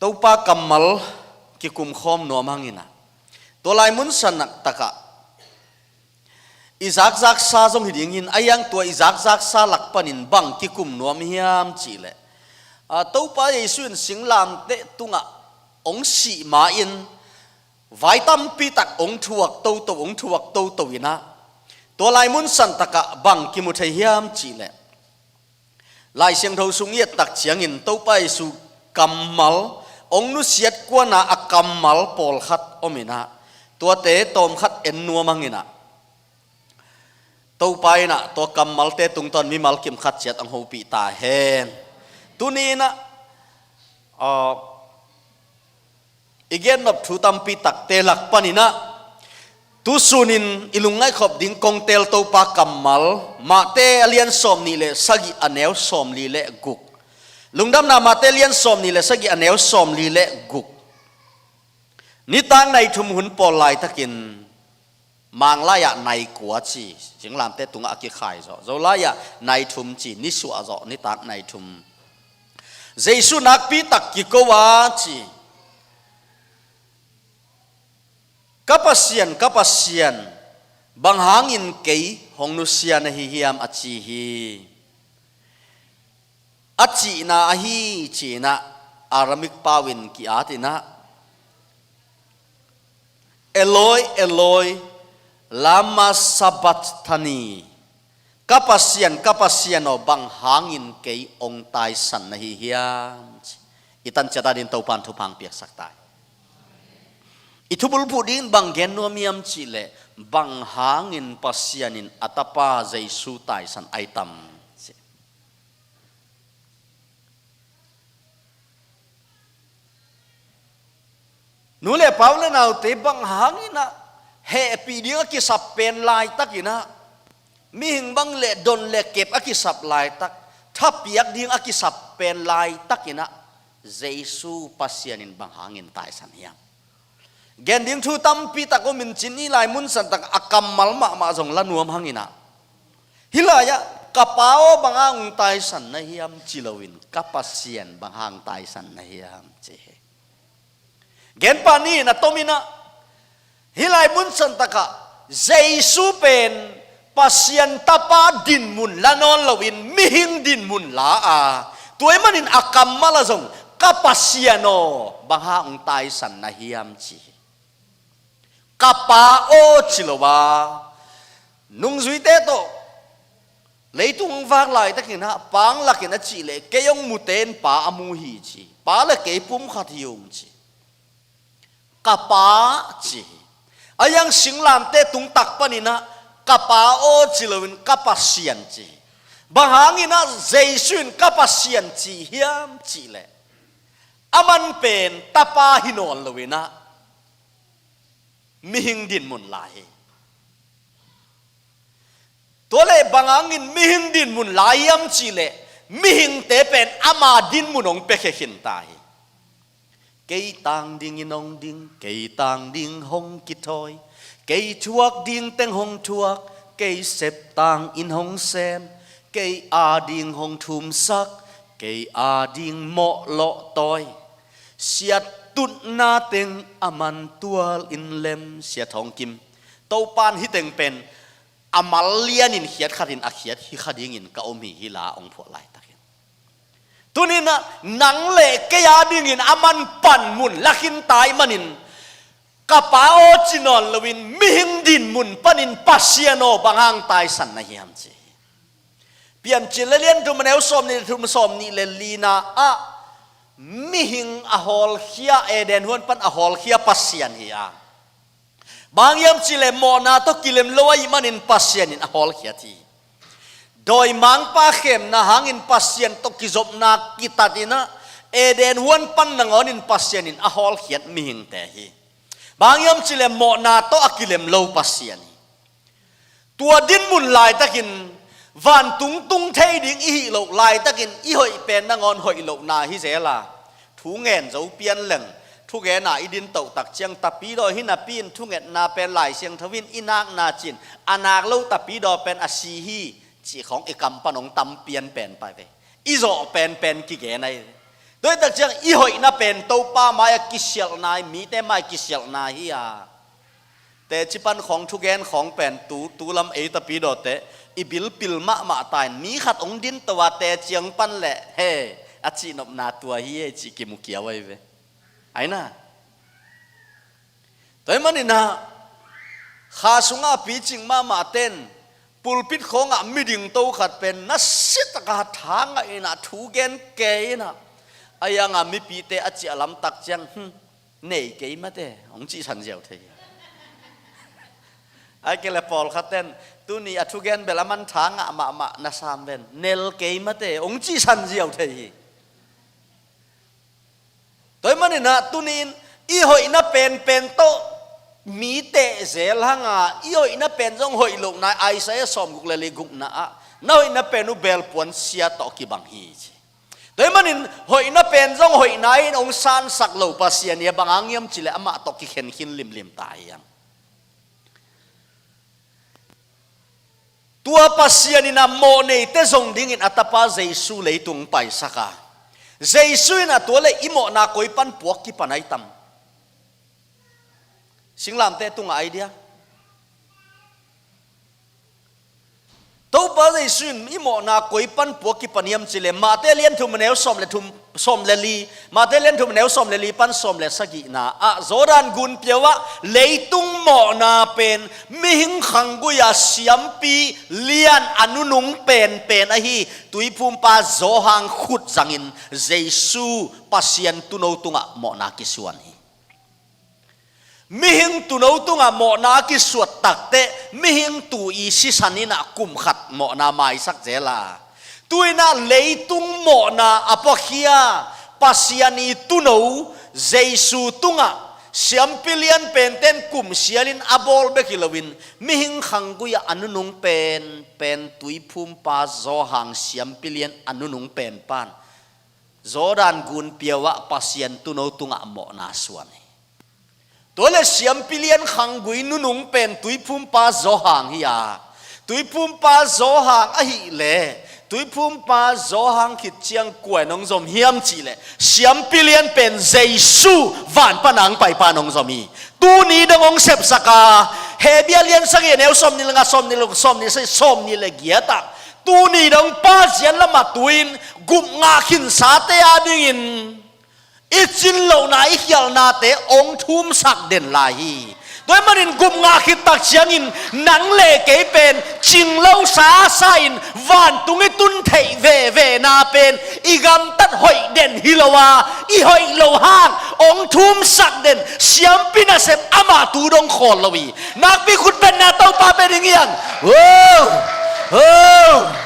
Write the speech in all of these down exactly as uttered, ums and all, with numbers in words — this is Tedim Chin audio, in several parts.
Topa kammal kikumkhawm nuam hangin ah, tua lai mun san takah i zakzaksa zong hi dingin, a hiang tua i zakzaksa lak panin bang kikum nuam hiam cihleh, a, Topa Jesu in singlamteh tungah hong sih ma-in vai tampi tak hong thuak toto, hong thuak toto in ah, tua lai mun san takah bang kimu thei hiam cihleh, Lai Siangtho sung i et tak ciangin Topa Jesu kammal, hong nusiat kuana a kammal pawlkhat om in ah, tuate tawmkhat en nuam hangin ah, Topa in ah tua kammalte tungtawn mimal kimkhat ciat hong hopih ta hen. Tuni in ah, ah, i gennop thu tampi takte lak panin ah, tu sunin i lungngaihkhop ding kong teel Topa kammal, Mate a lian sawmnih le sagih a neu sawmli le guk. Lungdamna Mate a lian sawmnih le sagih a neu sawmli le guk. Nitak nai thum hun pawl laitakin, Mang lai-ah nai kua ci, singlamteh tungah a kikhai zawh. Zolai-ah nai thum ci, nisuah zawh, nitak nai thum. Jesu nakpi tak kiko a ci, "Ka Pasian, ka Pasian, bang hangin kei hong nusia na hi hiam?" a ci hi. A cihna ahi ci-in ah Aramaic pau in ki-at in ah, "Eloi, Eloi, lama sabachthani? Ka Pasian, ka Pasian aw, bang hangin kei hong taisan na hi hiam?" ci. I tan ciat adingin Topa'n thupha hong piaksak ta hi. I thubulphuh dingin bang gen nuam hiam cihleh, bang hangin Pasian in a Tapa Jesu taisan ahi tam ci. Nu le pa u le naute, bang hangin ah hehpih ding a kisap pen laitakin ah, mihing bang le don le kep a kisap laitak, thapiak ding a kisap pen laitakin ah, Jesu Pasian in bang hangin taisan hiam? Gen ding thu tampi tak om in cin, hih lai mun san tak a kammal mahmah zong la nuam hangin ah, hih lai-ah, "Ka Pa aw, bang hang taisan na hiam?" ci loin, "Ka Pasian, bang hang taisan na hiam?" ci hi. Gen pah ni, na tom in ah, hih lai mun san takah Jesu pen Pasian Tapa dinmun la nawn loin mihing dinmun la a, tua ahih manin a kammal ah zong, "Ka Pasian aw, bang hang taisan na hiam?" ci hi. "Ka Pa aw," ci lo a, nungzuite tawh leitung vak laitakin ah, Pa hong lak in a cih leh, "Kei hong mute in Pa a mu hi," ci. "Pa le kei pum khat hi ung," ci. "Ka Pa," ci hi. A hiang singlamteh tung tak panin ah, "Ka Pa aw," ci loin, "Ka Pasian," ci hi. Bang hangin ah Jesu in "Ka Pasian," ci hiam cih leh, aman pen Tapa hi nawn loin ah, mihing dinmun la hi. Tua leh bang hangin mihing dinmun la hiam cih leh, mihingte pen ama dinmun hong piakhia khin ta hi. "Kei tang dingin hong ding, kei tang ding hong kithawi, kei thuak ding teng hong thuak, kei sep tangin hong sem, kei ading hong thumsak, kei ading mawh lawhtawi, siattutna teng aman tual in lem," Sia Thawng Kim. Topa'n hih teng pen a mal lianin khiat khatin a khiat hi kha dingin ka om hi, hih la hong phuah laitakin. Tuni-in ah nang le kei adingin aman panmun la khin ta ahih manin, "Ka Pa aw," ci nawn loin mihing dinmun panin, "Pasian aw, bang hang taisan na hiam?" ci hi. Piancil a lian thum, a neu sawmnih le thum, sawmnih le lina ah, mihing a hawlkhia, Eden huan pan a hawlkhia Pasian hi a, bang hang hiam cih leh mawhna tawh kilem lo ahih manin Pasian in a hawlkhiat hi. Dawimangpa khemna hangin Pasian tawh kizopna kitat in ah, Eden huan pan nangawnin Pasian in a hawlkhiat mihingte hi. Bang hang hiam cih leh mawhna tawh a kilem lo Pasian hi. Tua dinmun laitakin, vantung tung thei ding i hih loh laitakin, i hoih pen nangawn hoih lohna hi zel a, thu ngen zo pian leng, thugen a i din toh tak ciang, tapidaw hi napi-in thungetna pen Lai Siangtho in i nakna ci-in, a nak lo tapidaw pen a si hi, cih khawng i kam pan hong tam pian pen pah ve. I zawh penpen kigen ahi. Tua hi tak ciang i hoihna pen Topa mai-ah kisialhna hi, mite mai kisialhna hi a. Teci pan khawng, thugen khawng pen tu, tu lam ei tapidawte i bilpil mahmah ta in, mi khat hong din to a, teci hong pan leh, he, a cihnopna tua hi e cih kimu kiau ahi ve. Aina. Tua ahih manin ah, kha sungah picing mahmah ten, pulpit khawngah miding to khat pen, nasia taka tha ngah in ah, thu gen kei in ah, a iang a mipite a ciah lamtak ciang, hmm, nei kei mate, hong cihsan ziau thei hi. Ai kei le pawlkhat ten, tuni a thugen bel a man tha ngah mahmah na sam ven, nel kei mate, hong cihsan ziau thei hi. Tua ahih manin ah tuni-in i hoihna penpen tawh mi teh zel hang a, i hoihna pen zong hoih lohna, Isaiah sawmguk le li gukna ah, na hoihna pen uh belpuan sia tawh kibang hi ci. Tua ahih manin hoihna pen zong hoihna in hong sansak lo Pasian hi a, bang hang hiam cih leh amah tawh kikhen khin limlim ta hi hang. Tua Pasian in a mawhneite zong dingin a tapa Jesu leitung paisak a, Jesu in a tua leh i mawhna koi pan puak kipan ahi tam? Singlamteh tungah ahi dia. Topa Jesu in i mawhna koi pan puak kipan hiam cih leh, Mate lian thum a neu sawm le thum, sawm le li, Mate lian thum a neu sawm le li pan sawm le sagihna ah, Jordan gun piau ah leitung mawhna pen mihing khanggui-a siampi lian a nunung penpen ahi tuiphumpa Johan khut zangin Jesu Pasian tuuno tungah mawhna kisuan hi. Mihing tuuno tungah mawhna a kisuat takteh, mihing tuu i sisan in ah kum khat mawhna maisak zel a, tu-in ah leitung mawhna a puakhia Pasian i tuuno Jesu tungah siampi lian penten kum sialin a bawl bek hi loin, mihing khanggui-ah a nunung penpen tuiphumpa Johan siampi lian a nunung penpan Jordan gun piau ah Pasian tuuno tungah mawhna suan hi. Tua leh siampi lian khanggui nunung pen tuiphumpa Johan hi a, tuiphumpa Johan ahih leh, tuiphumpa Johan khit ciang kua in hong zom hiam cih leh, siampi lian pen Jesu van pan a hong paipa in hong zom hi. Tuni dong hong sepsak a, Hebru lian sagih a neu sawmnih le nga, sawmnih le, sawmnih le, sawmnih le giat ah, tuni dong Pa zian lamah tu-in gup ngah khinsate a dingin i cin lohna, i khialhnate hong thumsak den lai hi. Tua ahih manin gup ngah khit tak ciangin nang le kei pen cing lo sasa in vantung i tun theih vevena pen i gamtat hoih den hi lo a, i hoih loh hang hong thumsak den siampi nasep amah tu dong khawl lo hi. Nakpi khut bengna Topa bia ding hi hang. Oh! Oh!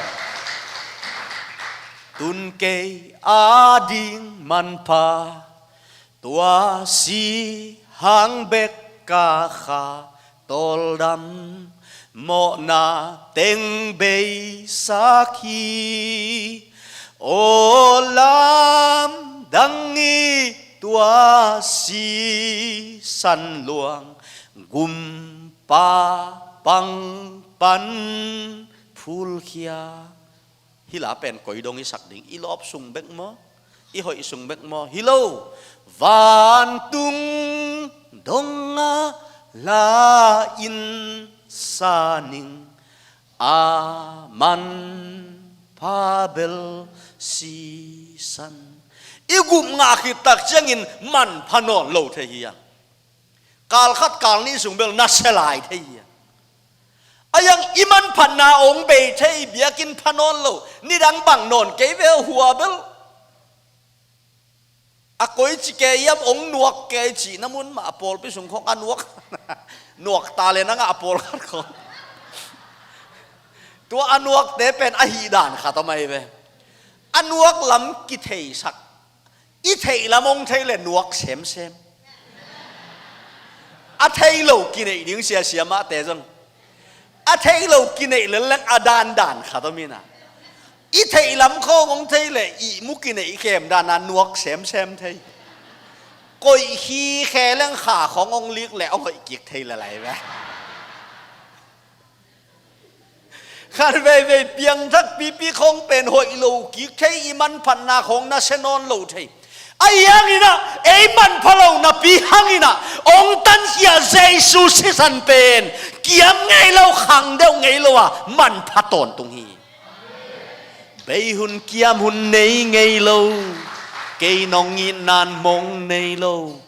Tun kei a ding manpha, tua si hang bek ka kha tawldam, mawhna teng beisak hi. Aw lamdang i tua sisan luang, gumpa pang pan phulkhia. Hih la pen koi dong i sak ding, i lawp sung bek maw, i hoih sung bek maw? Hi lo. Vantung dongah la in sa ning, a manpha bel sisan. I gup ngah khit tak ciangin manpha nawn lo thei hi a. Kal khat kal nih sung bel nasia lai thei hi a. A iang i manphatna hong bei thei, biakinn pha nawn lo, nidang bang nawn kei ve hua bel. A koici kei hiam hong nuak kei cihna mun mah a pawlpi sung khawng a nuak, nuak ta le nangah a pawlkhat khawng. Tua a nuakte pen a hih dan khat om ahi ve. A nuak lam kitheisak. I theih lam hong thei le nuak semsem. A thei lo kineih ding siasia mahte zong. A thei lo kineih leleng a dandan khat om hi na. I theih lam khawng hong thei le ihmu kineih khem dana nuak semsem thei. Koih khi khe leng kha khawng hong lik le hong hoih kik thei le lai ve. Khat veivei piangthak pipi khawng pen hoih lo kik thei, i manphatna khawng nasia nawn lo thei. Ahi hangin ah, ei manpha lo napi hangin ah, hong tankhia Jesu sisan pen kiam ngei lo, khang deuh ngei lo a, manpha tawntung hi. Bei hun kiam hun nei ngei lo, kei nong itna in mong nei lo,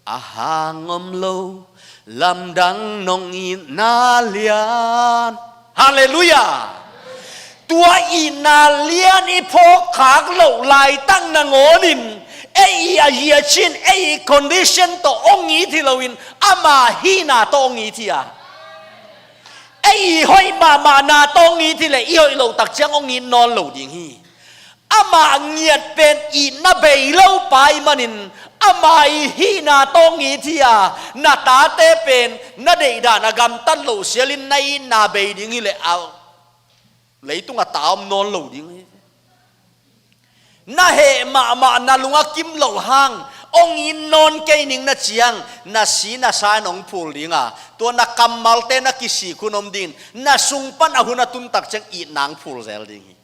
a hang om lo, lamdang nong itna lian. Halleluiah. Tua itna lian i phawkkhak loh laitak nangawnin, ei i a hiacin, ei i condition tawh hong it hi loin, ama hihna tawh hong it hi a. Ei i hoih mahmahna tawh hong it hi leh, i hoih loh tak ciang hong it nawn lo ding hi. Ama ngiat pen itna bei lo pa ahih manin, ama i hihna tawh hong it hi a, na tate pen na deihdan a gamtat loh sialin na itna bei ding hi leh, a leitung a ta om nawn lo ding hi. Na heh mahmah, na lung a kim loh hang, hong it nawn kei ning na ciang, na si na sa in hong phul ding a, tua na kammalte na kisik hun om ding, na sung pan a hun a tun tak ciang itna hong phul zel ding hi.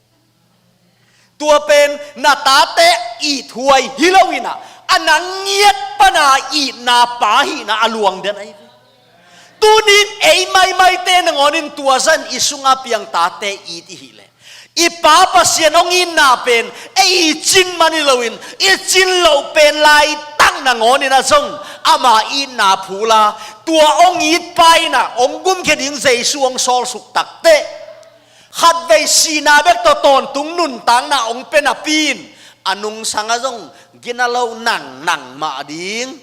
Tua pen na tate ithuai hi loin ah, a nang ngiat pana itna pa hihna a luang den ahi ve. Tunin ei maimaite nangawnin tua zah in i sunga piang tate it i hih leh, i Pa Pasian hong itna pen ei i cin man hi loin, i cin loh pen laitak nangawnin ah zong ama itna phul a, tua hong it pa in ah hong gumkhia ding Jesu hong sawlsuk takteh, khatvei sihna bek tawh tawntung nuntakna hong pia napi in, a nungsang ah zong gina lo nangnang mah ding.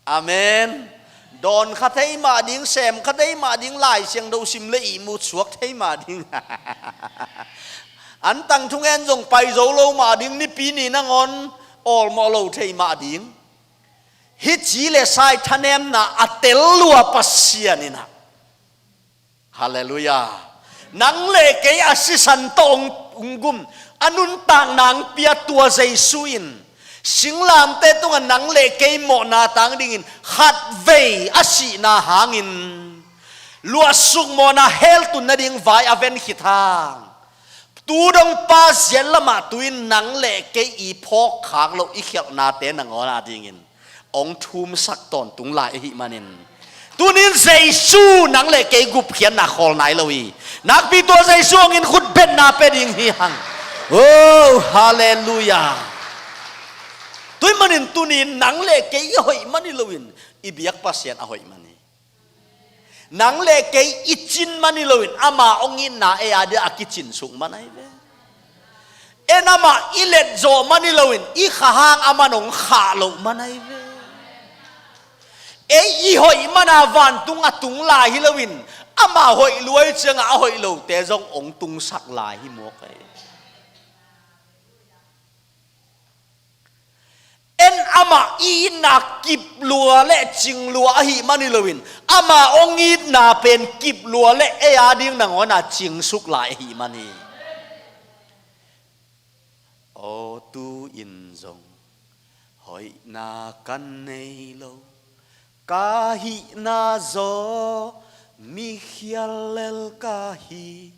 Amen. Dawn kha thei mah ding, sem kha thei mah ding, Lai Siangtho sim le ihmut suak thei mah ding. An tang thungen zong pai zo lo mah ding, Nipi ni nangawn awlmawh lo thei mah ding. Hih ci le sai thanemna a tel lua Pasian in ah, Halleluiah. Nang le kei a sisan tawh hong, hong gum, a nuntakna hong pia tua Jesu in, singlamteh tungah nang le kei mawhna tang dingin khatvei a sihna hangin, luahsuk mawhna hell tun nading vai a ven khit hang, tu dong Pa ziat lamah tu-in nang le kei i phawkkhak loh i khialhnate nangawn a dingin hong thumsak tawntung lai ahih manin, tunin Jesu nang le kei gupkhiatna khawl nai lo hi. Nakpi tua Jesu hong in khutbetna pia ding hi hang. Oh, halleluiah. Tua ahih manin tunin nang le kei i hoih man hi loin, i biak Pasian a hoih man hi. Nang le kei i cin man hi loin, ama hong itna ei a dia a kicinsuk man ahi ve. En amah i letzawh man hi loin, i kha hang aman hong khah loh man ahi ve. Ei i hoih mana vantung a tung lai hi loin, ama hoih lua ahih ciangah a hoih lote zong hong tungsak lai hi mawk ahi. En amah i itna kip lua le cing lua ahih man hi loin, ama hong itna pen kip lua le ei a ding nangawn a cingsuk lai ahih man hi. Aw, tu-in zong hoihna kan nei lo, ka hihna zaw mikhial lel ka hi.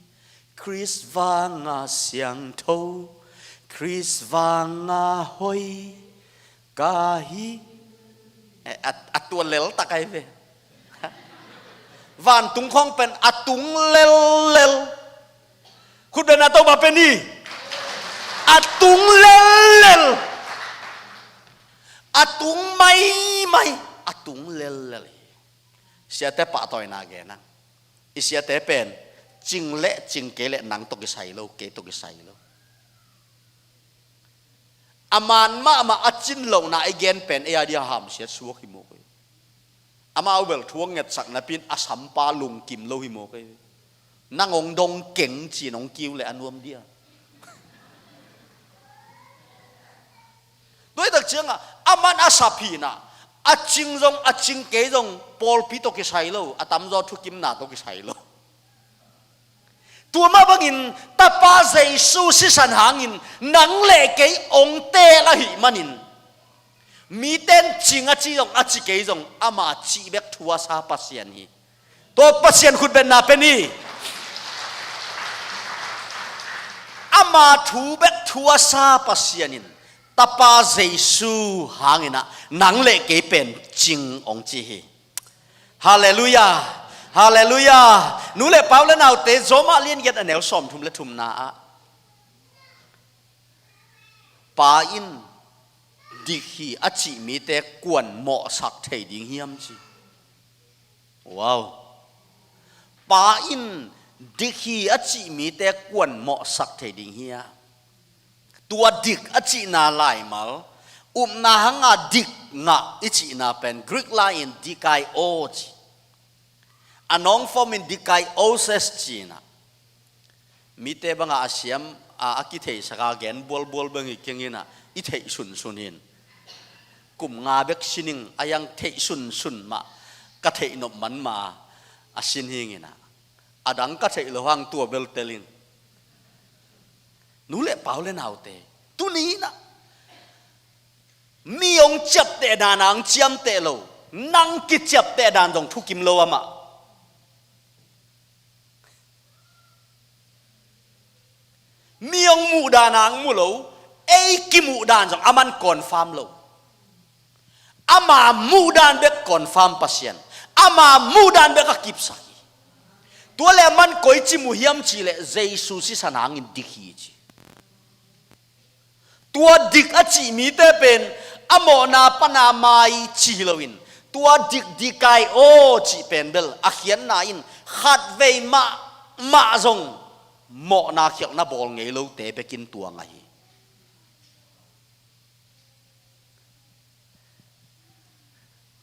Khrist vanga siangtho, Khrist vanga hoih ka hi. Eh, a, a tua lel tak ahi ve. Vantung khawng pen a tung lellel. Khutbetna Topa pia ni. A tung lellel. A tung maimai. A tung lellel hi. Siate pahtawina gen ang. I siate pen cing le cing kei le nang tawh kisai lo, kei tawh kisai lo. A man mahmah a cin lohna i gen pen ei a dia hamsiat suak hi mawk hi. Amau bel thu a ngetsak napi-in a sampa lungkim lo hi mawk hi. Nang hong dong keng ci-in hong kiu le a nuam dia. Tua hi tak ciangah aman a sap hi-in ah, a cing zong a cing kei zong pawlpi tawh kisai lo, a tamzaw thukimna tawh kisai lo. Tua mah bangin Tapa Jesu sisan hangin nang le kei hong teel ahih manin, mite in cing a ci zong a ci kei zong ama cih bek thu a sa Pasian hi. Tua Pasian khutbetna pia ni. Ama thu bek thu a sa Pasian in Tapa Jesu hangin ah nang le kei pen cing hong ci hi. Halleluiah. Halleluiah. Nu le pa u le naute, Rom ah lian giat, a neu sawmthum le thumna ah, Pa in dik hi a cih mite kuan mawhsak thei ding hiam ci. Wow. Pa in dik hi a cih mite kuan mawhsak thei ding hi a. Tua dik a cihna laimal, upna hanga dik ngah i cihna pen Greek lai-in dikaio ci. A nawng form in dikaiosis ci-in ah, mite banga a siam a, a kitheihsak a gen bualbual bang hi keng in ah, i theih sunsun hi in. Kum nga bek sin ing a, iang theih sunsun mah, ka theih nop man mah a sin hi ing in ah, a dang ka theih loh hang tua bel tel ing. Nu le pa u le naute, tuni in ah mi hong ciapteh dan a hong ciamteh lo, nang kiciapteh dan zong thukim lo amah. Mi hong muh dan a hong mu lo, ei kimuh dan zong aman confirm lo. Ama muh dan bek confirm Pasian, ama muh dan bek a kipsak hi. Tua le aman koici mu hiam cih leh Jesu sisan hangin dik hi ci. Tua dik a cih mite pen a mawhna pana mai ci hi loin, tua dik dikaio cih pen bel a khiatna in khatvei mahmah zong mawhna khialhna bawl ngei lote bekin tuang ahi.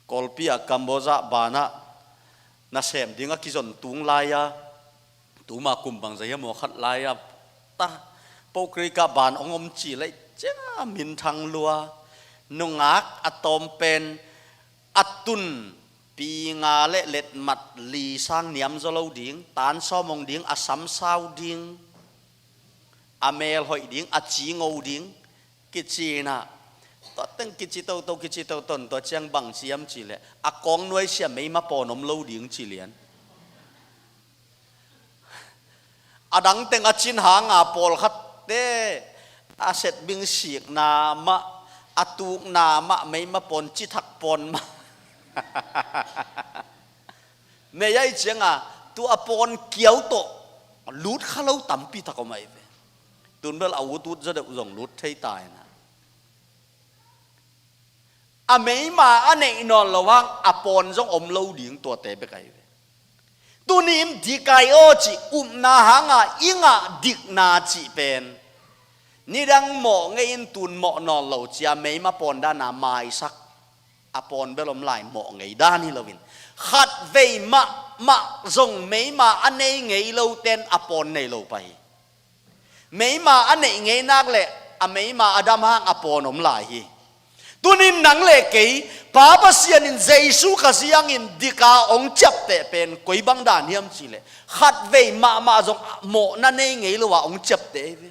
Kawlpi ah Cambodia banah nasem ding a kizon tung lai-a, tuma kum bangzah hiam aw khat lai-a, ta, Pokrik ah ban hong om ci leh cianga minthang lua, nungak a tawm pen a tun pi nga le letmat li sang niam zaw lo ding, tan sawm hong ding, a sam sau ding, a mel hoih ding, a ci ngo ding, kici in ah, tua teng kici toto, kici toto in tua ciang bang ci hiam cih leh, a kawng nuaisia meima pawn om lo ding ci lian. A dang teng a cin hanga pawlkhatte a setbing sikna mah, a tukna mah meima pawn, cithak pawn mah. Mei a i cianga tua pawn kiau tawh lut kha lo tampi tak om ahi ve. Tun bel a ut ut zaw deuh zong lut thei ta in ah, a meima a neih nawn lo hang a pawn zong om lo ding tuate bek ahi ve. Tuni in dikaio cih upna hanga i ngah dikna cih pen nidang mawh ngei in tun mawh nawn lo cia meima pawn dana maisak, a pawn bel om lai, mawh ngei dan hi loin, khatvei mahmah zong meima a nei ngei loten a pawn nei lo pah hi. Meima a neih ngei nak leh a meima a dam hang a pawn om lai hi. Tunin nang le kei, Pa Pasian in Jesu Khazih hangin dika hong ciapteh pen koi bang dan hiam cih leh, khatvei mahmah zong mawhna nei ngei lo a hong ciapteh hi ve.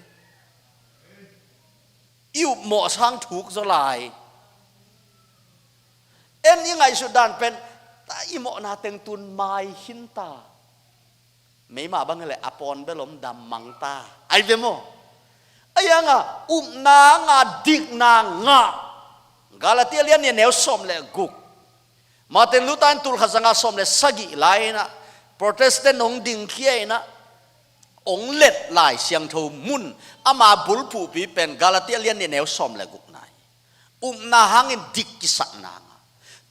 I upmawh sang thuk zaw lai. En i ngaihsut dan pen, ta, i mawhna teng tun mai khin ta. Meima bang hi leh a pawn bel om dam mang ta, ahi ve maw? Ahi hanga upna hanga dikna ngah. Galatia lian nih, a neu sawm le guk. Martin Luther in tul khat zanga sawm le sagih lai-in ah Protestant hong dingkhia in ah, hong let Lai Siangtho mun, ama bulphuhpi pen Galatia lian nih, a neu sawm le gukna hi. Upna hangin dik kisakna ngah.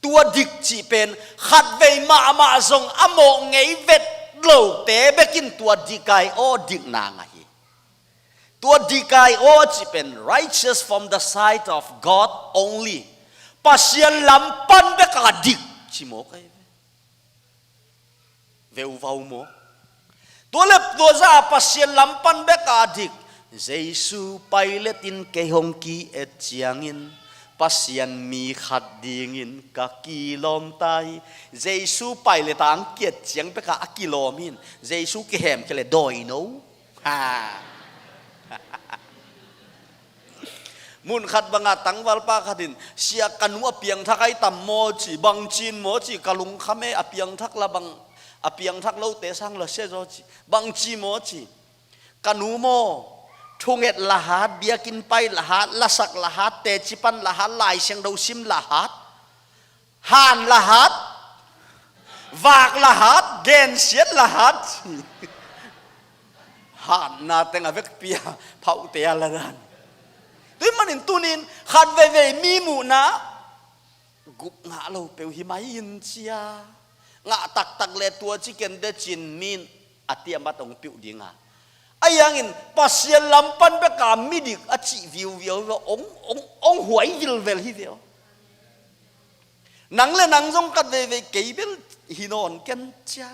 Tua dik cih pen khatvei mahmah zong a mawh ngei vet lote bekin tua dikaio dikna ngah hi. Tua dikaio cih pen righteous from the sight of God only. Pasian lam pan beka dik ci mawk ahi ve. Veuvau maw? Tua le tua zah Pasian lam pan beka dik. Jesu Pilate in kei hong ki-et ciangin Pasian mi khat dingin ka kilawm ta hi. Jesu Pilate a hong ki-et ciang beka a kilawm hi in. Jesu kihemkhia le dawino. Ha. Mun khat banga tangvalpa khat in, "Sia, ka nu a piangthak ahi tam maw?" ci, "Bangci in maw?" ci, "Ka lungkham e, a piangthak la bang, a piangthak lote sang la sia zaw," ci, "Bangci maw?" ci, "Ka nu maw, Thunget lahat, biakinn pai lahat, lasak lahat, teci pan lahat, Lai Siangtho sim lahat, han lahat, vak lahat, gensiat lahat. Hatna teng a vekpi a phauhte a la dan. Tua ahih manin tuni-in khat veivei mi muhna guk ngah lo peuh hi mai in cia. Ngah taktak le tua ci ken teci-in mi in a tiamat hong piuh ding a, ahi hangin Pasian lam pan bek a midik a cih viuviau hi ve, hong, hong, hong huai vilvel hi ve aw. Nang le nang zong khat veivei kei bel hi nawn ken cia.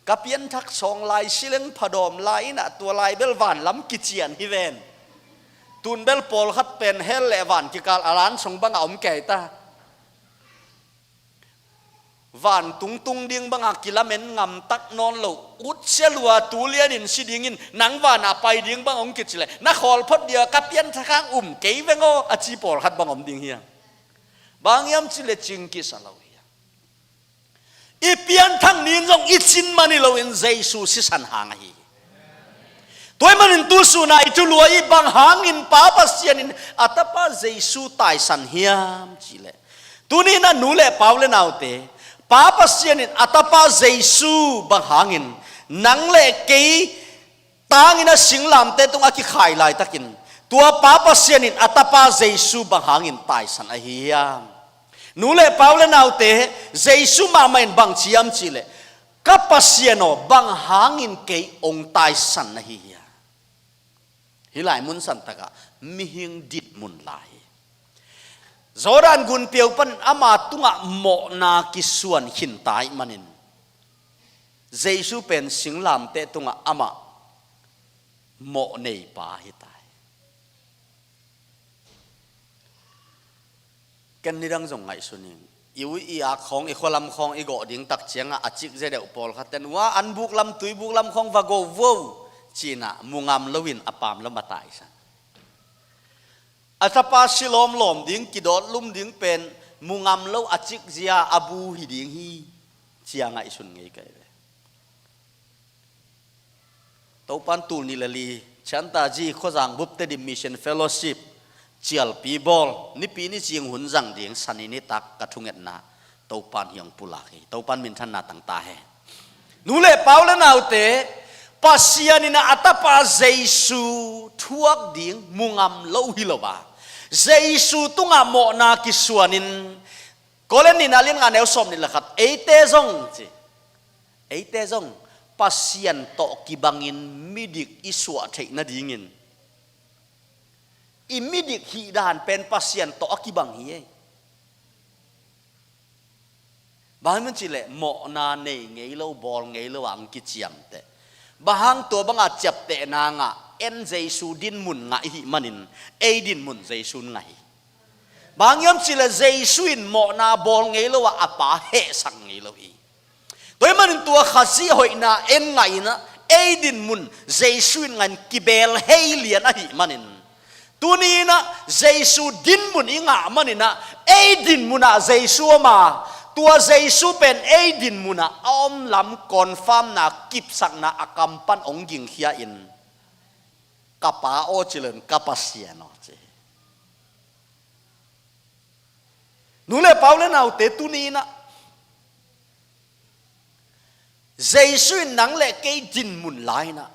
Ka pianthak sawng lai, sileng phadawm lai in ah, tua lai bel van lam kician hi ven. Tun bel pawlkhat pen hell le van kikal a lan sung bangah om kei ta. Van tungtung ding bangah kilamen ngam tak nawn lo, ut sia lua, tu lianin si dingin, nang vanah pai ding bang hong kici leh, na khawl phot dia ka pianthak hang um kei veng aw, a ci pawlkhat bang om ding hi a. Bang hiam cih leh cing kisa lo hi a. I pianthak ni-in zong i cin man hi loin Jesu sisan hang ahi hi. Tua ahih manin tu sun a i thulu ah i bang hangin Pa Pasian in a tapa Jesu taisan hiam cih leh, tuni-in a nu le pa u le naute, Pa Pasian in a tapa Jesu bang hangin nang le kei tangin a singlamteh tungah kikhai laitakin, tua Pa Pasian in a tapa Jesu bang hangin taisan ahi hiam? Nu le pa u le naute, Jesu mahmah in bang ci hiam cih leh, ka Pasian aw, bang hangin kei hong taisan na hi hiam? Hih lai mun santakah mihing dinmun lai hi. Jordan gun piau pan ama tungah mawhna kisuan khinta ahih manin, Jesu pen singlamteh tungah amah mawh neipa hi ta hi. Ken nidang zong ngaihsun ing. I u i ak khawng, i khualam khawng i gawh ding tak ciangah a cik zia deuh pawlkhat ten, ua an buk lam, tui buk lam khawng va go vuo, ci-in ah mu ngam loin a pam lam a taisan. A tapa si lawmlawm ding, kidawt lum ding pen mu ngam lo, a cik zia a bu hi ding hi, ci-a ngaihsun ngei ka hi ve. Topan tul nih le li Chiantaji khuazang bup Tedim Mission Fellowship cialpi bawl, Nipi ni cing hun zang ding, Sani nitak ka thungetna Topan hong pulak hi. Topan minthanna tang ta hen. Nu le pa u le naute, Pasian in a tapa Jesu thuak ding mu ngam lo hi lo a, Jesu tungah mawhna kisuanin, Korin nihna lian nga neu sawm nih le khat, eite zong ci, eite zong Pasian tawh kibangin midik i suah theih nadingin, i midik hih dan pen Pasian tawh a kibang hi ei. Bang hiam cih leh mawhna nei ngei lo, bawl ngei lo a hong kiciamteh. Bang hang? Tua banga ciaptehna ngah, en Jesu dinmun ngah i hih manin, ei dinmun Jesu in ngah hi. Bang hiam cih leh Jesu in mawhna bawl ngei lo a, a Pa hehsak ngei lo hi. Tua ahih manin tua Khazih hoihna en ngahin ah, ei dinmun Jesu in ngahin kibeel hei lian ahih manin, tuni-in ah Jesu dinmun i ngah manin ah, ei dinmun ah Jesu om a, tua Jesu pen ei dinmun ah a om lam confirm-na, kipsakna a kam pan hong gingkhia in, ka Pa aw ci loin, ka Pasian aw ci hi. Nu le pa u le naute, tuni-in ah Jesu in nang le kei dinmun lai-in ah,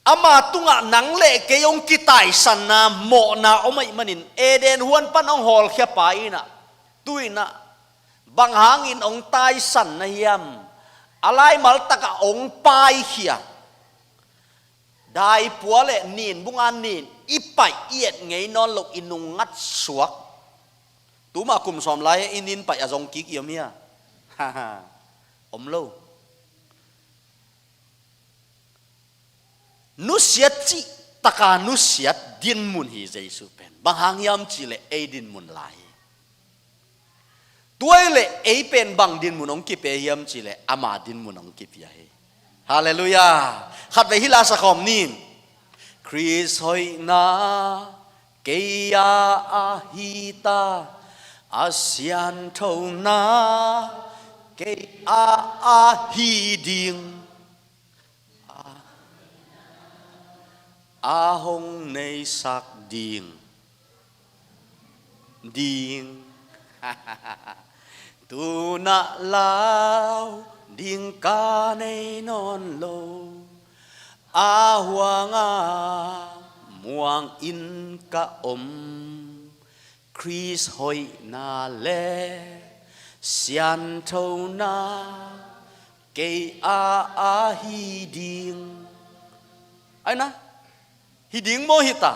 ama tungah nang le kei hong kitaisanna mawhna om ahih manin, Eden huan pan hong hawlkhia pa in ah, tu-in ah bang hangin hong taisan na hiam? A laimal takah hong paikhia. Daipua le nin bunga nin i paih i et ngei nawn loh, i nung ngat suak. Tuma kum sawm lai i nin paih a zong kik i om hia? Om lo. Nusiat cih taka nusiat dinmun hi Jesu pen. Bang hang hiam cih leh ei dinmun lai hi. Tua ahih leh ei pen bang dinmun hong kipia hiam cih leh ama dinmun hong kipia hi. Halleluiah. Khatvei hih la sa khawm ni. Khrist hoihna kei ah ahi ta, a sianthona kei ah ahi ding. A hong neisak ding, ding. Tunah lau ding ka nei nawn lo. A huanga muang in ka om. Khrist hoihna le sianthona kei a ahi ding. Aina, hi ding maw hi ta?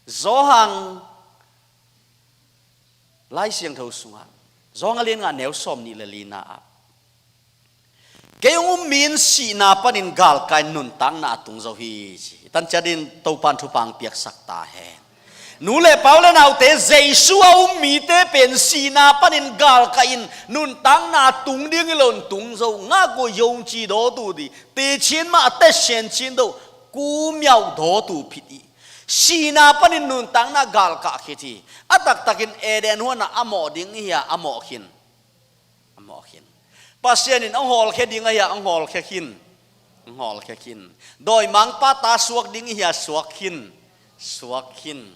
Johan Lai Siangtho sungah, Johan a lian nga neu sawm nih le lina ah, kei hong um mi in sihna panin galkah in nuntakna a tung zo hi, ci. Tan ciat in Topan thupha piaksak ta hen. Nu le pa u le naute, Jesu a um mite pen sihna panin galkah in nuntakna a tung ding hi lo in tung zo. Ngak uh, yong ci dawtu di, ti chin mah a te sian chin do, ku miau dawtu phit hi. Sihna panin nuntakna galkah khit hi. A taktakin Eden huanah a mawh ding hi a, a mawh khin. A mawh khin. Pasian in hong hawlkhia ding ahi a, hong hawlkhia khin. Hong hawlkhia khin. Dawimangpa ta suak ding ahi a, suak khin. Suak khin.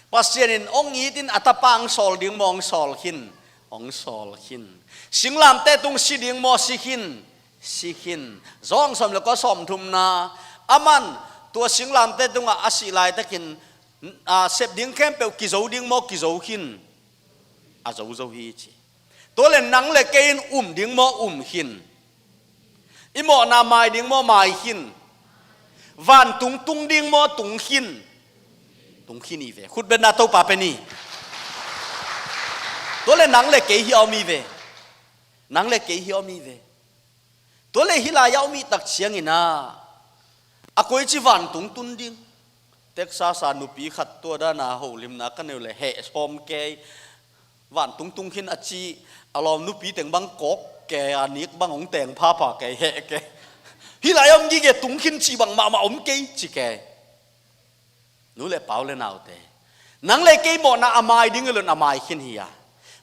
Pasian in hong it in a tapa hong sawl ding maw, hong sawl khin. Hong sawl khin. Singlamteh tung si ding maw, si khin. Si khin. Johan sawm le kua, sawmthumna. Aman tua singlamteh tungah a sih laitakin, a, sep ding khempeuh kizo ding maw, kizo khin. A zo zo hi, ci. Tua le nang le kei in um ding maw, um khin. I mawhna mai ding maw, mai khin. Vantung tung ding maw, tung khin. Tung khin hi ve. Khutbetna Topa pe ni. Tua le nang le kei hi a om hi ve. Nang le kei hi a om hi ve. Tua le hih lai-ah om i tak ciangin ah, a koici vantung tun ding. Texas a nupi khat tua dana holimna ka neu le heh sawm kei. Vantung tung khin a ci, a lawm nupi teng bang kawk kei, a nik bang hong teng phapha kei, heh kei. Hih lai-ah om gige, tung khin ci bang mahmah om kei ci kei. Nu le pa u le naute, nang le kei mawhna a mai ding hi lo in a mai khin hi a,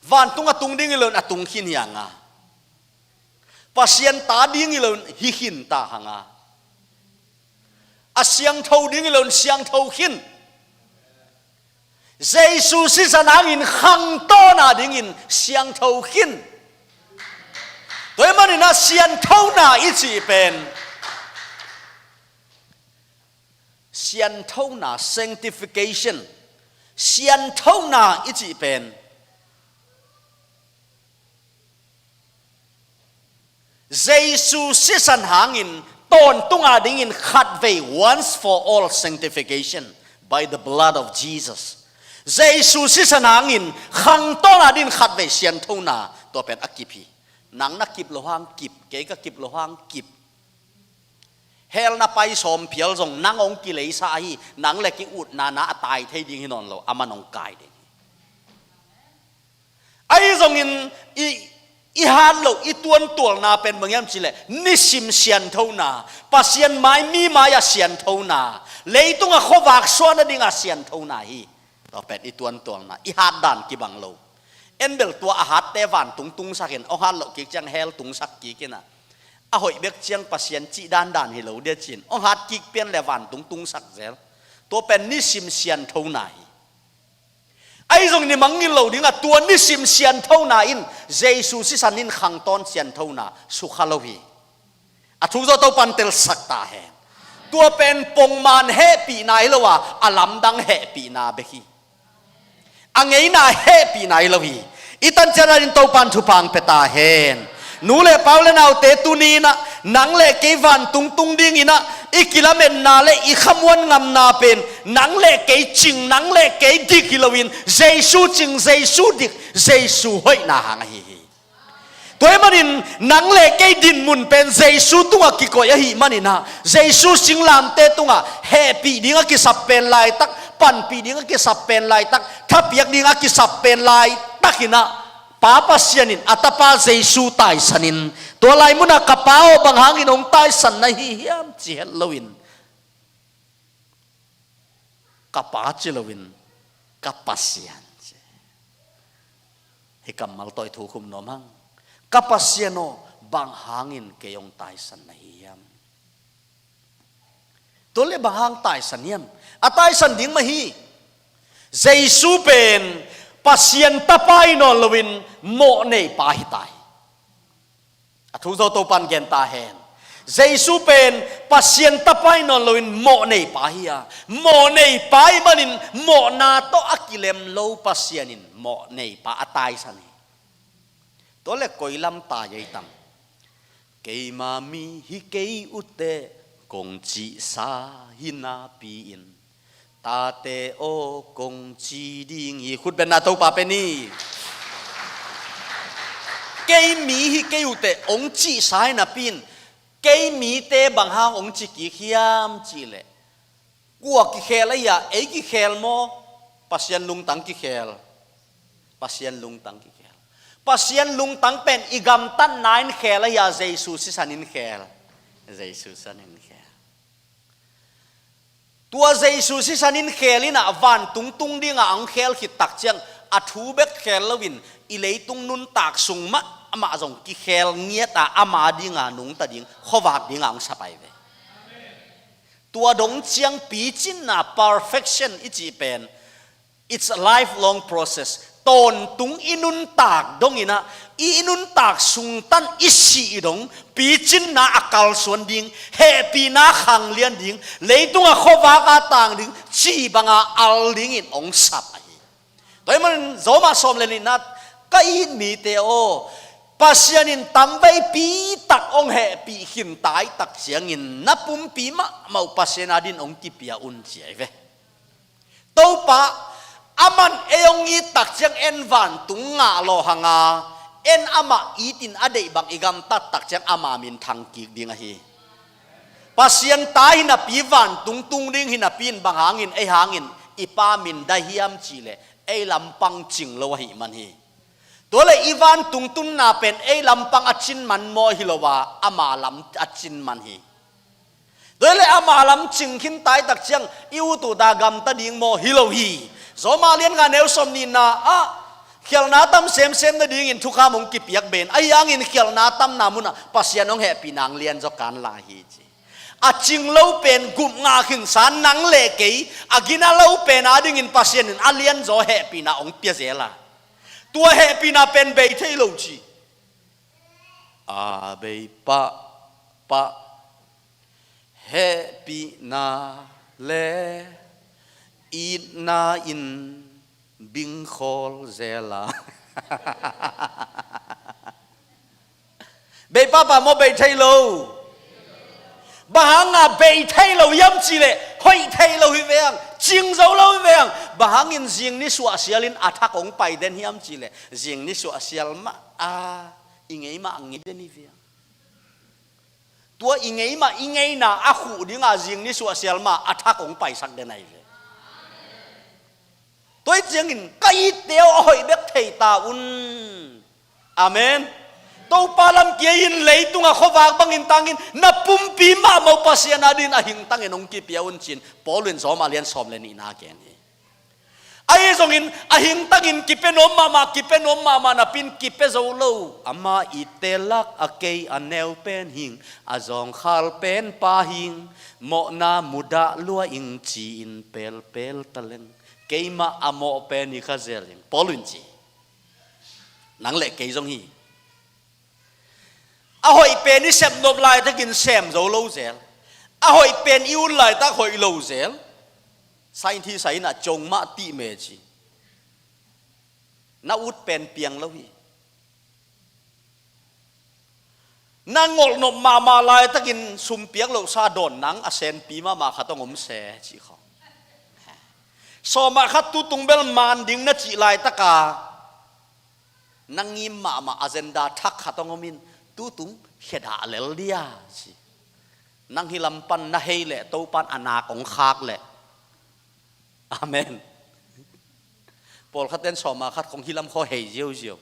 vantung a tung ding hi lo in a tung khin hi a nga. Pasian ta ding hi lo in hi khin ta hang a, a siangtho ding hi lo in siangtho khin. Jesu sisan hangin khangtawn a dingin siangtho khin. Tua ahih manin a sianthona i cih pen, sianthona, sanctification, sianthona i cih pen, Jesu sisan hangin tawntung a dingin khatvei, once for all sanctification by the blood of Jesus. Jesu sisan hangin khangtawn a dingin khatvei sianthona, tua pen a kip hi. Nang na kip loh hang kip, kei ka kip loh hang kip. Hell na pai sawm phial zong nang hong kileisa ahi, nang le kei utna na a tai thei ding hi nawn lo, aman hong kai ding hi. Ahi zongin i, i hat loh, i tuantualna pen bang hiam cih leh nisim sianthona, Pasian mai, mi mai-ah sianthona, leitungah khuavak suahna dingah sianthona hi. Tua pen i tuantualna, i hatdan kibang lo. En bel tua a hatte vantung tungsak in, hong hat loh kik ciang hell tungsak kik in a, a hoih bek ciang Pasian cih dandan hi lo dia ci-in hong hat kik pian le vantung tungsak zel. Tua pen nisim sianthona hi. Ahi zongin i mangngilh loh dingah tua nisim sianthona in, Jesu sisan in khangtawn sianthona sukha lo hi. A thuk zawh Topan telsak ta hen. Tua pen pongman hehpihna hi lo a, a lamdang hehpihna bek hi. A ngeina hehpihna hi lo hi. I tan ciat a dingin Topan thupha pia ta hen. Nu le pa u le naute, tuni-in ah nang le kei vantung tung dingin ah i kilametna le i khamuan ngamna pen nang le kei cing, nang le kei dik hi loin Jesu cing, Jesu dik, Jesu hoihna hang ahi hi. Tua ahih manin nang le kei dinmun pen Jesu tungah kikoih ahih manin ah, Jesu singlamteh tungah hehpih ding a kisap pen laitak, panpih ding a kisap pen laitak, thapiak ding a kisap pen laitak in ah, Pa Pasian in a Tapa Jesu taisan in, tua lai munah, "Ka Pa aw, bang hangin hong taisan na hi hiam?" ci het loin, "Ka Pa," ci loin, "Ka Pasian," ci. Hih kammal tawh i thu khum nuam hang. "Ka Pasian aw, bang hangin kei hong taisan na hi hiam?" Tua le bang hang taisan hiam? A taisan ding mah hi. Jesu pen Pasian tapa hi nawn loin mawh neipa hi ta hi. A thu zo Topan gen ta hen. Jesu pen Pasian tapa hi nawn loin mawh neipa hi a, mawh neipa hi manin mawhna tawh a kilem lo Pasian in mawh neipa a taisan hi. Tua le koi lam tai ei tam? Keima mi hi kei uh teh kong cihsa hi napi-in, tate aw kong ci ding hi. Khut beng na, Topa pe ni. Kei mi hi kei uh teh hong cihsa hi napi-in, kei mite bang hang hong ci kik hiam cih leh, kua kikhel ahi a, ei kikhel maw, Pasian lungtang kikhel? Pasian lungtang kikhel. Pasian lungtang pen i gamtatna in khel ahi a, Jesu sisan in khel? Jesu sisan in khel. Tua Jesu sisan in khel in ah vantung tung dingah hong khel khit tak ciang, a thu bek khel loin i leitung nuntak sung mah amah zong kikhel ngiat a, ama dinga nungta ding, khuavak dingah hong sap ahi ve. Tua dong ciang picinna, perfection i cih pen, it's a lifelong process. Tawntung i nuntak dongin ah, i, i nuntak sungtan i sih dong, picinna a kalsuan ding, hehpihna a khanglian ding, leitung a khuavak a tang ding, ci banga al dingin hong sap ahi. Tua ahih manin Roma sawm le nihna, ka it mite aw, Pasian in tamveipi tak hong hehpih khin tai tak ciangin na pumpi mahmah uh Pasian adin hong kipia un ci ahi ve. Topa, aman ei hong it tak ciang en vantung ngah lawhang a, en amah itin a deih bang i gamtat tak ciang ama minthang kik ding ahi. Pasian ta hi napi, vantung tung ding hi napi in bang hangin ei hangin i Pa mindaih hiam cih leh ei lampang cing lo ahih man hi. Tua leh i vantung tunna pen ei lampang a cin man maw hi lo a, ama lam a cin man hi. Tua leh ama lam cing khin tai tak ciang i ut ut a gamta ding maw hi lo hi. Roma lian nga neu sawm nihna ah, khialhna tam semsem nadingin thukham hong kipiak ben, ahi hangin khialhna tamna munah Pasian hong hehpihna hong lian zaw kan lai hi ci. A cing lo pen gup ngah khinsa nang le kei, a gina lo pen adingin Pasian in a lianzaw hehpihna hong pia zel a, tua hehpihna pen bei thei lo ci. A bei pahpah hehpihna le itna in bingkhawl zel a. Bei pahpah maw, bei thei lo? Bang hanga bei thei lo hiam cih leh hoih thei lo hi veng, cing zo lo hi veng. Bang hangin zing ni suahsial in a thak hong pai den hiam cih leh zing ni suahsial mah a, i ngei mah a ngei den hi veng. Tua i ngei mah i ngeina a khuh dinga zing ni suahsial mah a thak hong paisak den ahi ve. Tua hi ciangin ka itte aw, a hoih bek thei ta un. Amen. Topa lam kia in, leitunga khuavak bangin tangin, na pumpi mahmah uh Pasian adin a hingtangin hong kipia un ci-in Paul in Roma lian sawm le nihna gen hi. Ahi zongin a hingtangin kipia nuam mahmah, kipia nuam mahmah napi-in kipia zo lo. Ama itte lak a kei a neu pen hing, a zawngkhal pen pa hing, mawhna mudah lua ing ci-in pelpel taleng, keimah a mawh pen hi kha zel ing, Paul in ci. Nang le kei zong hi. A hoih pen i sepnop laitakin sem zo lo zel. A hoih pen i ut laitak hoih lo zel. Scientist a in a cong mah tih me ci. Na ut pen piang lo hi. Na ngolhnop mahmah laitakin sum piak lohsa dawn nang a senpi mahmah khat hong om se ci kho. Sawmah khat tutung bel man ding na cih laitaka na ngim mahmah agenda thak khat hong om in, tutung khia dah lel dia ci. Nang hih lam pan na hei leh Topan a nak hong khak leh. Amen. Pawlkhat ten sawmah khat khong hih lam khaw hei ziauziau.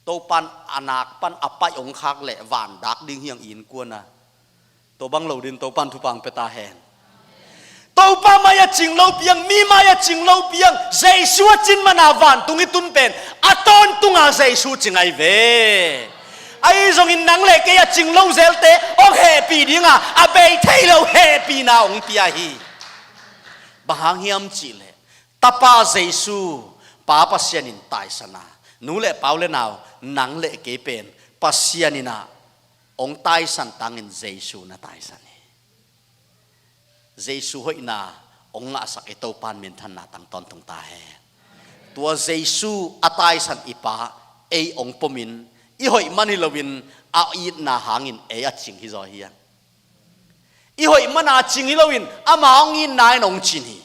Topan a nak pan a paih hong khak leh van dak ding hi hang innkuan a. Tua bang lo din Topan thupha hong pia ta hen. Topa mai-ah cing lo piang, mi mai-ah cing lo piang, Jesu a cin mana vantung i tun pen a tawntunga Jesu cing ahi ve. Ahi zongin nang le kei a cing lo zelte hong hehpih dinga a bei thei lo hehpihna hong pia hi. Bang hang hiam cihleh, Tapa Jesu, Pa Pasian in taisan a, nu le pa u le nau, nang le kei pen Pasian in ah hong taisan tangin Jesu na taisan hi. Jesu hoihna hong ngahsak i Topan minthanna tang tawntung ta hen. Tua Jesu a taisan i Pa ei hong pomin, i hoih man hi loin a itna hangin ei a cing hi zaw hi hang. I hoih mana cing hi loin ama hong itna in hong cin hi.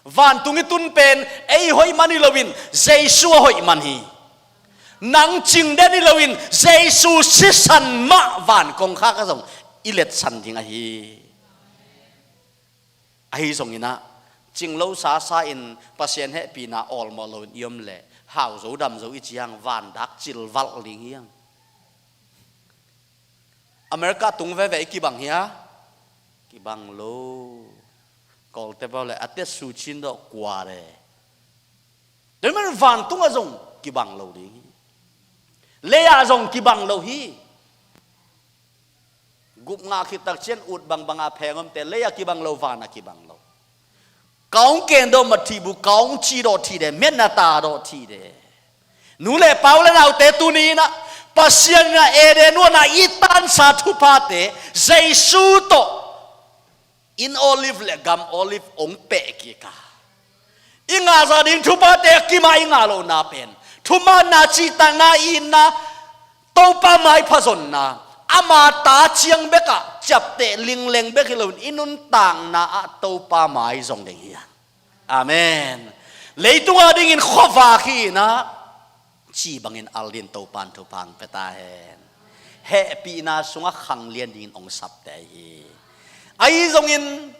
Vantung i tun pen ei hoih man hi loin Jesu a hoih man hi. Nang cing den hi loin Jesu sisan mah van kongkhak ah zong i letsan ding ahi. Ahi zongin ah, cing lo sasa in Pasian hehpihna awlmawh loin i om leh, hau zo dam zo i ci hang, vandak cilvalh ding hi hang. America tung veve i kibang hia? Kibang lo. Kawlte pau le a tet su cin dawh kua le. Tua man vantung ah zong kibang lo ding hi. Lei ah zong kibang lo hi. Gup ngah khit tak ciang ut bangbang a pheng omte, lei ah kibang lo, van ah kibang lo. Ka hong ken dawh mat thih bu, ka hong ci dawh thih de, metna ta dawh thih de. Nu le pa u le naute, tuni in ah Pasian in ah Eden huan ah i tansa thuphate Jesu tawh inn olive le gam olive hong peh kik a, i ngahzah ding thuphate a kimah i ngah lohna pen, thumanna, cihtakna, itna, Topa maipha zonna, ama ta ciang bekah ciapteh lingleng bek hi loin i nuntakna ah Topa mai zong ding hi hang. Amen. Leitung a dingin khuavak hi in ah, ci bangin al dingin Topan thupha hong pia ta hen. Hehpihna sungah khanglian dingin hong sapte hi. Ahi zongin,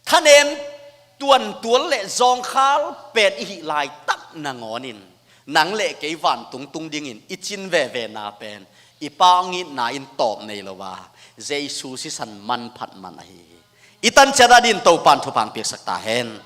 thanem tuantual le zawngkhal pen i hih laitak nangawnin, nang le kei vantung tung dingin i cin vevena pen i Pa hong itna in tawp nei lo a, Jesu sisan manphat man ahi hi. I tanciat a dingin Topan thupha hong piaksak ta hen.